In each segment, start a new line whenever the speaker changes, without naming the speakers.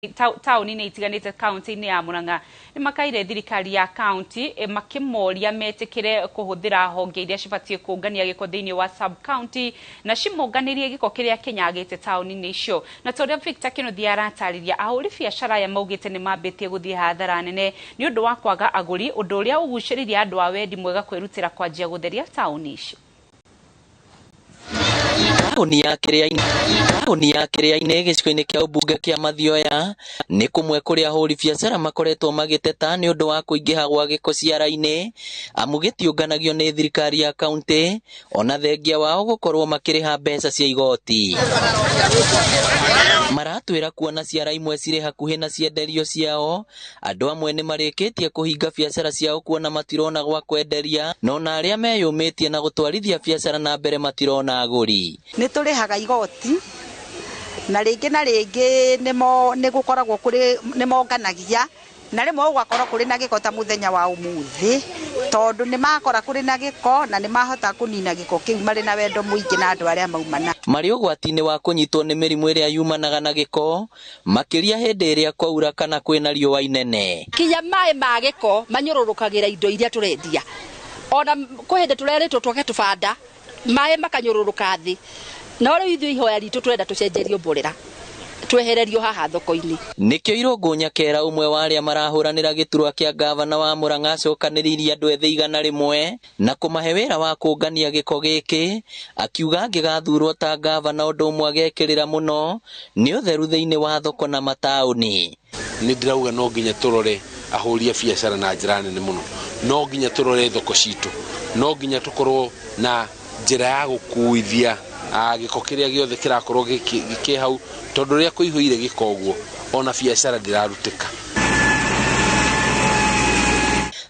Taũni-inĩ itiganĩte kaunti-inĩ ya Murang'a nĩ makaire thirikari ya kaunti makĩmoria metĩkĩre kũhũthĩra honge iria cibatiĩ kũngania gĩko thĩinĩ wa sub county na cimonganĩrie gĩko kĩrĩa kĩnyagĩte taũni-inĩ icio. Na ta ũrĩa Victor Kĩnuthia aratarĩria, ahũri biacara aya maugĩte nĩ mambĩtie gũthiĩ hathara nene nĩ ũndũ wa kwaga agũri, ũndũ ũrĩa ũgucĩrĩirie andũ a wendi mwega kwĩrutĩra kwanjia gũtheria taũni icio.
Taũni ya Kĩrĩa-inĩ gĩcigo-inĩ kĩa ũmbunge kĩa Mathioya nĩ kũmwe kũrĩa ahũri biacara makoretwo magĩteta nĩ ũndũ wa kũingĩha gwa gĩko ciara-inĩ, amu gĩtiũnganagio nĩ thirikari ya kaunti ona thengia wao gũkorwo makĩrĩha mbeca cia igoti. Maratwĩra kuona ciara imwe cirĩ hakuhĩ na cienderio ciao, andũ amwe nĩ marĩkĩtie kũhinga biacara ciao kuona matirona gwa kwenderia, na ona arĩa meyũmĩtie na gũtwarithia biacara na mbere matirona agũri.
Nĩ tũrĩhaga igoti na rĩngĩ na rĩngĩ nĩmo nĩ gũkoragwo kũrĩ nĩ monganagia na rĩmwe ũgakora kũrĩ na gĩko ta mũthenya wa ũmũthĩ, tondũ nĩ makora kũrĩ na gĩko na nĩ mahota kũnina gĩko kĩu marĩ na wendo mũingĩ na andũ arĩa mauma na.
Marĩ ũgwati-inĩ wa kũnyitwo nĩ mĩrimũ ĩrĩa yumanaga na gĩko, makĩria hĩndĩ ĩrĩa kwaura kana kwĩna riũa inene.
Kinya maĩ ma gĩko manyũrũrũkagĩra indo iria tũrendia. Ona kwĩ hĩndĩ tũrerĩtwo twake tũbanda, maĩ makanyũrũrũka thĩ. No rĩu ithuĩ ihoya ritũ tũrenda tũcenjerio mborera, twehererio haha thoko-inĩ.
Nĩkĩo Irũngũ Nyakera, ũmwe wa arĩa marahũranĩra gĩturwa kĩa ngavana wa Murang'a, acokanĩrĩirie andũ ethĩ 100 na kũmahe wĩra wa kũngania gĩko gĩkĩ, akiuga angĩgathurwo ta ngavana ũndũ ũmwe agekĩrĩra mũno nĩ ũtheru thĩinĩ wa thoko na mataũni.
Nĩ ndĩrauga no nginya tũrore ahũri a biacara na njĩra nene mũno, no nginya tũrore thoko citũ, no nginya tũkorwo na njĩra ya gũkuithia gĩko kĩrĩa gĩothe kĩrakorwo gĩkĩ hau, tondũ rĩrĩa kũihũire gĩko ũguo ona biacara ndĩrarutĩka.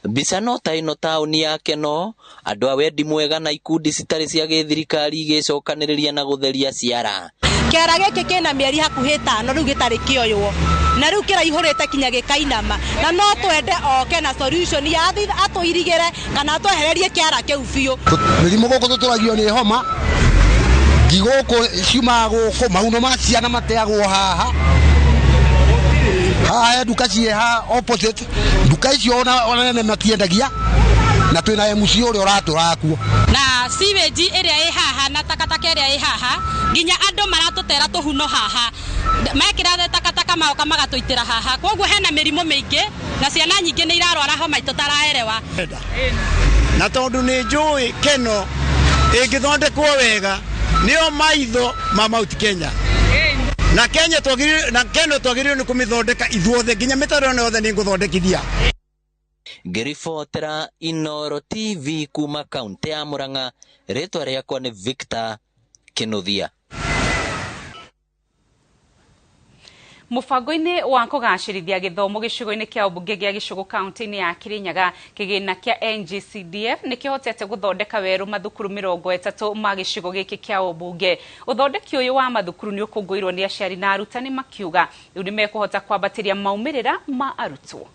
Mbica no ta ĩno taũni ya Keno, andũ a wendi mwega na ikundi citarĩ cia gĩthirikari igĩcokanĩrĩria na gũtheria ciara.
Kĩara gĩkĩ kĩna mĩeri hakuhĩ 5 rĩu gĩtarĩ kĩoywo, na rĩu kĩraihũrĩte kinya gĩkainama, na no twende oke na solution ya atũirigĩre kana atwehererie kĩara kĩu biũ.
Mĩrimũ gũkũ tũtũragio nĩ homa, ngi gũkũ ciumaga gũkũ, mahuno ma ciana mateagwo haha. Haha he nduka ciĩ haha opposite, nduka icio ona nene matiendagia, na twĩna MC ũrĩa ũratũraga kuo.
Na sewage ĩrĩa ĩ haha na takataka ĩrĩa ĩ haha, nginya andũ maratũtera tũhuno haha, mekĩra takataka magoka magatũitĩra haha, koguo hena mĩrimũ mĩingĩ na ciana nyingĩ nĩ irarwara homa tũtaraerewa.
Na tondũ nĩ njũĩ Keno ĩngĩthondekwo wega nĩyo maitho ma Mount Kenya na Kenya twagĩrĩirwo na Keno twagĩrĩirwo nĩ kũmĩthondeka ithuothe, nginya mĩtaro ĩno yothe nĩ ngũthondekithia.
Ngĩribotera Inoro TV kuma kaunti ya Murang'a, rĩtwa rĩakwa nĩ Victor Kĩnuthia.
Mũbango-inĩ wa kũgacĩrithia gĩthomo gĩcigo-inĩ kĩa ũmbunge gĩa Gĩcũgũ kaunti-inĩ ya Kirinyaga, kĩgĩna kĩa NGCDF nĩ kĩhotete gũthondeka werũ mathukuru 30 ma gĩcigo gĩkĩ kĩa ũmbunge. Ũthondeki ũyũ wa mathukuru nĩ ũkũngũĩirwo nĩ aciari na arutani, makiuga rĩu nĩ mekũhota kwambatĩria maumĩrĩra ma arutwo.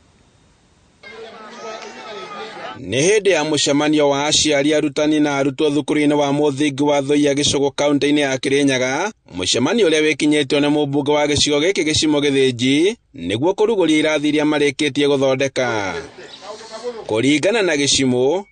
Nĩ hĩndĩ ya mũcemanio wa aciari, arutani na arutwo thukuru-inĩ wa mũthingi wa Thuia, Gĩcũgũ, kaunti-inĩ ya Kirinyaga, mũcemanio ũrĩa wĩkinyĩtio nĩ mũmbunge wa gĩcigo gĩkĩ Gĩcimo Gĩthĩnji nĩguo kũrugũria irathi iria marĩkĩtie gũthondeka. Kũringana na Gĩcimo,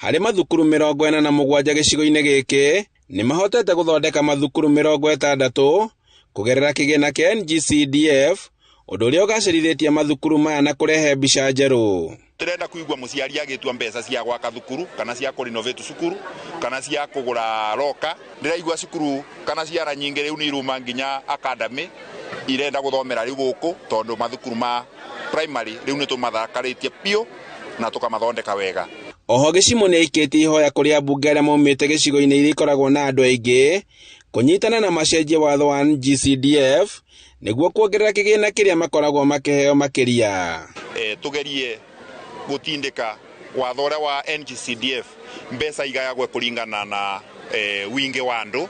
harĩ mathukuru 47 gĩcigo-inĩ gĩkĩ, nĩ mahotete gũthondeka mathukuru 60 kũgerera kĩgĩna kĩa NGCDF, ũndũ ũrĩa ũgacĩrithĩtie mathukuru maya na kũrehe mbica njerũ.
Turenda kuigua muciari agitua mbeca cia gwaka thukuru kana cia kũrenovate cukuru kana cia kũgũra loka. Ndĩraigua cukuru kana ciana nyingĩ rĩu nĩ iruma nginya academy irenda gũthomera rĩu gũkũ, tondũ mathukuru ma primary rĩu nĩ tũmathakarĩtie biũ na tũkamathondeka wega.
Oho Gĩcimo nĩ aikĩtie ihoya kũrĩ ambunge arĩa maumĩte gĩcigo-inĩ iria ikoragwo na andũ aingĩ kũnyitana na macenjie watho wa NGCDF nĩguo kuongerera kĩgĩna kĩrĩa makoragwo makĩheo makĩria.
Tugerie gutindika watho ũrĩa wa NGCDF, mbeca igayagwe kũringana na wingi wa andũ,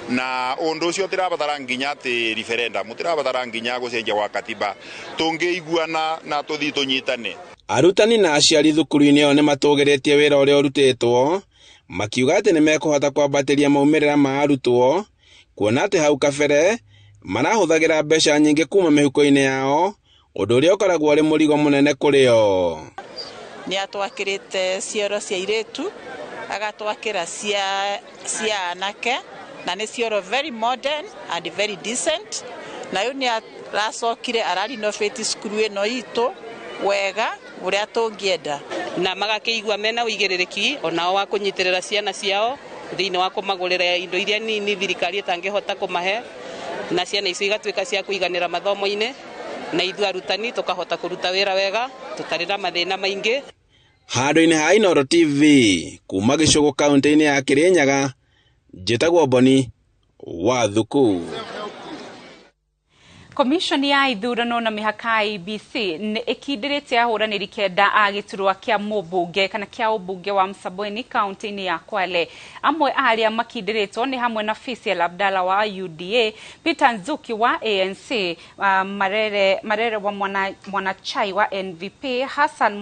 na ũndũ ũcio tĩrabatara nginya atĩ referendum, tĩrabatara nginya gũcenjia gwa katiba, tũngĩiguana na tũthiĩ tũnyitane.
Arutani na aciari thukuru-inĩ ĩyo nĩ matũgĩrĩtie wĩra ũrĩa ũrutĩtwo, makiuga atĩ nĩ mekũhota kwambatĩria maumĩrĩra ma arutwo, kuona atĩ hau kabere Marahũthagĩra mbeca nyingĩ kuma mĩhuko-inĩ yao, ũndũ ũrĩa ũkoragwo ũrĩ mũrigo mũnene kũrĩ o.
Nĩ atwakĩrĩte cioro cia airĩtu, agatwakĩra cia anake, na nĩ cioro very modern and very decent. Na rĩu nĩ aracokire ararenovate cukuru ĩno itũ wega ũrĩa tũngĩenda.
Na magakĩigua mena ũigĩrĩrĩki onao wa kũnyitĩrĩra ciana ciao thĩinĩ wa kũmagũrĩra indo iria nini thirikari ĩtangĩhota kũmahe, na ciana icio igatuĩka cia kũiganĩra mathomo-inĩ, na ithuĩ arutani tũkahota kũruta wĩra wega tũtarĩ na mathĩna maingĩ.
Handũ-inĩ ha Inooro TV kuma Gĩcũgũ kaũntĩ-inĩ ya Kĩrĩnyaga, njĩtagwo Boni wa Thuku.
Commission ya ithurano na mĩhaka IEBC nĩ ĩkindĩrĩte ahũranĩri kenda a gĩturwa kĩa mũmbunge kana kĩa ũmbunge wa Msambweni kaunti-inĩ ya Kwale. Amwe a arĩa makindĩrĩtwo nĩ hamwe na Faisal Abdalla wa UDA, Peter Nzuki wa ANC, Marere wa Mwanachai wa NVP, Hassan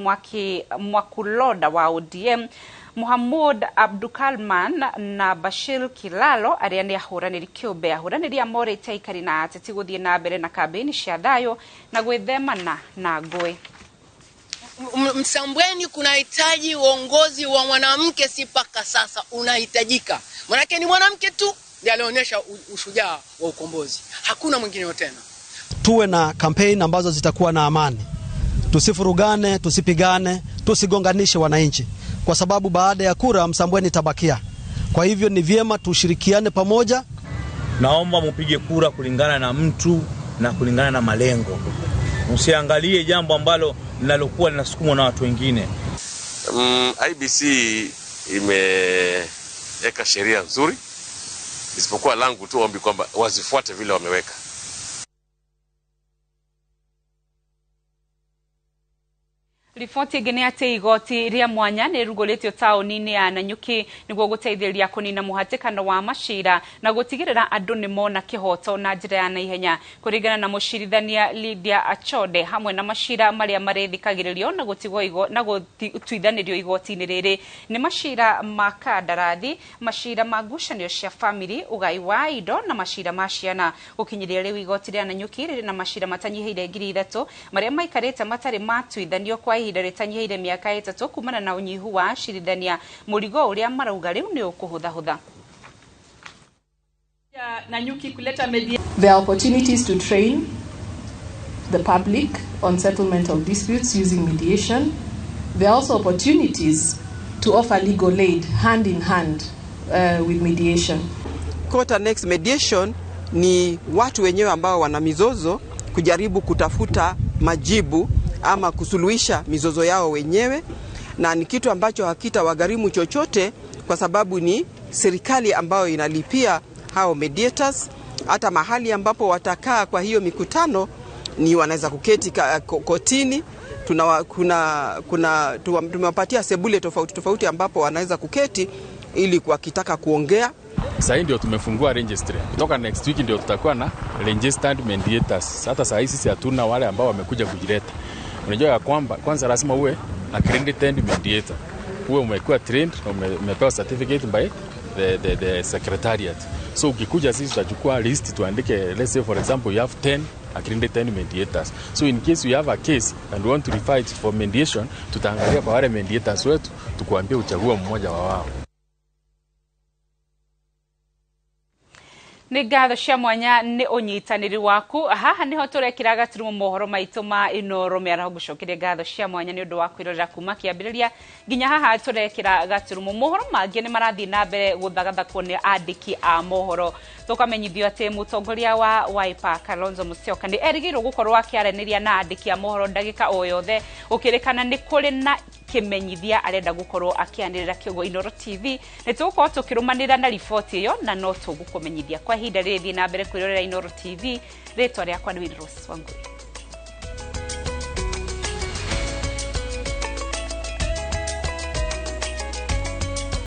Mwakuloda wa ODM, Muhammad Abdukalman na Bashir Kilalo arĩa nĩ ahũranĩri kĩũmbe. Ahũranĩri a morĩte aikari na ateti gũthiĩ na mbere na kambĩini cia thayũ na gwĩthemana na ngũĩ.
Msambweni kunahitaji uongozi wa mwanamke, si paka sasa unahitajika. Manake ni mwanamke tu ndiye alionyesha ushujaa wa ukombozi, hakuna mwingine tena.
Tuwe na campaign ambazo zitakuwa na amani, tusifurugane, tusipigane, tusigonganishe wananchi, kwa sababu baada ya kura Msambweni tabakia. Kwa hivyo ni vyema tushirikiane pamoja.
Naomba mupige kura kulingana na mtu na kulingana na malengo. Msiangalie jambo ambalo linalokuwa linasukumwa na watu wengine.
IBC imeweka sheria nzuri, isipokuwa langu tu ombi kwamba wazifuate vile wameweka.
Riboti ĩngĩ nĩ atĩ igoti rĩa mwanya nĩ rĩrugũrĩtio taũni-inĩ ya Nanyuki nĩguo gũteithĩrĩria kũnina mũhatĩkano wa macira na gũtigĩrĩra andũ nĩ mona kĩhoto na njĩra ya naihenya. Kũringana na mũcirithania Lydia Achode, hamwe na macira marĩa marĩthikagĩrĩrio na gũtigwo na gũtuithanĩrio igoti-inĩ rĩrĩ nĩ macira ma kandarathi, macira ma ngucanio cia famĩlĩ, ũgai wa indo na macira ma ciana. Gũkinyĩria rĩu igoti rĩa Nanyuki rĩrĩ na macira matanyihĩire 3,000 marĩa maikarĩte matarĩ matuithanio kwa ihinda rĩtanyihĩire mĩaka 3 kumana na ũnyihu wa acirithania, mũrigo ũrĩa marauga rĩu nĩ ũkũhũthahũtha.
Nanyuki kuleta media. There are opportunities to train the public on settlement of disputes using mediation. There are also opportunities to offer legal aid hand in hand with mediation.
Court annex mediation ni watu wenyewe ambao wana mizozo kujaribu kutafuta majibu ama kusuluhisha mizozo yao wenyewe, na ni kitu ambacho hakitawagharimu chochote kwa sababu ni serikali ambayo inalipia hao mediators. Hata mahali ambapo watakaa kwa hiyo mikutano ni wanaweza kuketi kotini. Tumewapatia sebule tofauti tofauti ambapo wanaweza kuketi ili wakitaka kuongea.
Sasa ndio tumefungua registry. Kutoka next week ndio tutakuwa na registered mediators. Hata sasa sisi hatuna wale ambao wamekuja kujileta. Unajua ya kwamba kwanza lazima uwe accredited mediator. Uwe umekuwa trained na umepewa certificate by the secretariat. So ukikuja sisi tutachukua list tuandike, let's say for example you have 10 accredited mediators. So in case you have a case and want to refer it for mediation, tutaangalia kwa wale mediators wetu tukuambie uchague mmoja wa wao.
Nĩ ngatho cia mwanya nĩ ũnyitanĩri waku. Haha nĩho tũrekĩra gaturumo mohoro maitũ ma Inooro mĩaraho. Ngũcokeria ngatho cia mwanya nĩ ũndũ wa kwĩrorera kuma kĩambĩrĩria nginya haha tũrekĩra gaturumo. Mohoro mangĩ nĩ marathiĩ na mbere gũthagathakwo nĩ andĩki a mohoro. Tũkamenyithio atĩ mũtongoria wa Wiper Kalonzo Musyoka nĩ erĩgĩrĩirwo gũkorwo akĩaranĩria na andĩki a mohoro ndagĩka o yothe, gũkĩrĩkana nĩ kũrĩ na kĩmenyithia arenda gũkorwo akĩanĩrĩra kĩongo. Inooro TV nĩ tũgũkorwo tũkĩrũmanĩrĩra na riboti ĩyo na no tũgũkũmenyithia. Kwa ihinda rĩrĩ thiĩ na mbere kwĩrorera Inooro TV. Rĩtwa rĩakwa nĩ Rose Wangui.